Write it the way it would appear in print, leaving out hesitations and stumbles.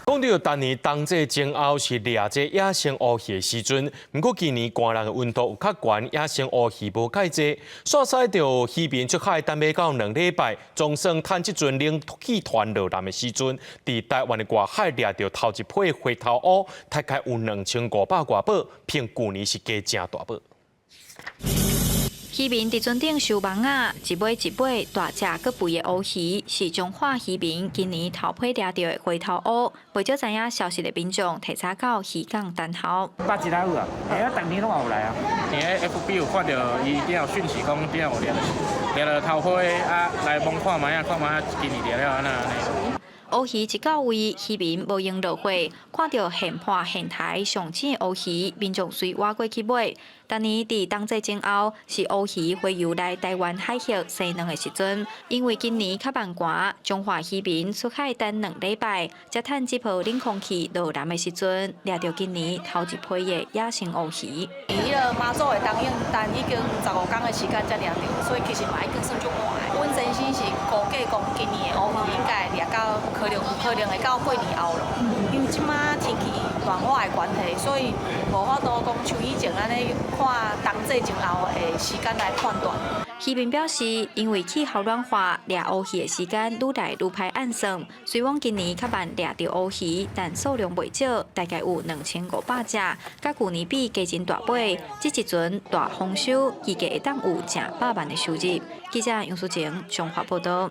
講著逐年冬至前後是掠這野生烏魚的時陣，毋過今年寒冷的溫度有較懸，野生烏魚無蓋濟，煞使著漁民出海等欲到2禮拜，總算趁這陣冷氣團落南的時陣，佇台灣的外海掠著頭一批回頭烏，大概有2500外磅，比舊年是加誠大尾。漁民佇船頂收網仔，一尾一尾大隻閣肥的烏魚，是彰化漁民今年頭批掠著的回頭烏。袂少知影消息的民眾提早到漁港等候。百一來有啊，哎啊，逐年攏有來啊。佇咧 FB 有看著伊頂有訊息講頂有掠，掠著頭批啊，來摸看覓仔，看覓仔今年掠了按怎按呢。烏魚一到位，漁民無閒落貨，看著現破現刣上鮮的烏魚，民眾隨倚過去買。逐年佇冬至前後是烏魚洄游來台灣海峽生卵的時陣，因為今年較慢寒，彰化漁民出海等2禮拜，才趁這波冷空氣落南的時陣，掠著今年頭一批的野生烏魚。伊彼个媽祖的東應等已經15工的時間才掠著，所以其實嘛已經算足晚的。阮先生是估計講今年的烏魚應該會掠到可能有可能會到過年後咯，因為這馬天氣暖化的關係，所以無法度講像以前按呢看冬至前後的時間來判斷。漁民表示，因為氣候暖化，掠烏魚的時間愈來愈歹按算。雖講今年較慢掠著烏魚，但數量袂少，大概有2500隻，佮舊年比加真大尾。這一陣大豐收，預計會當有成百萬的收入。記者楊淑晴，彰化報導。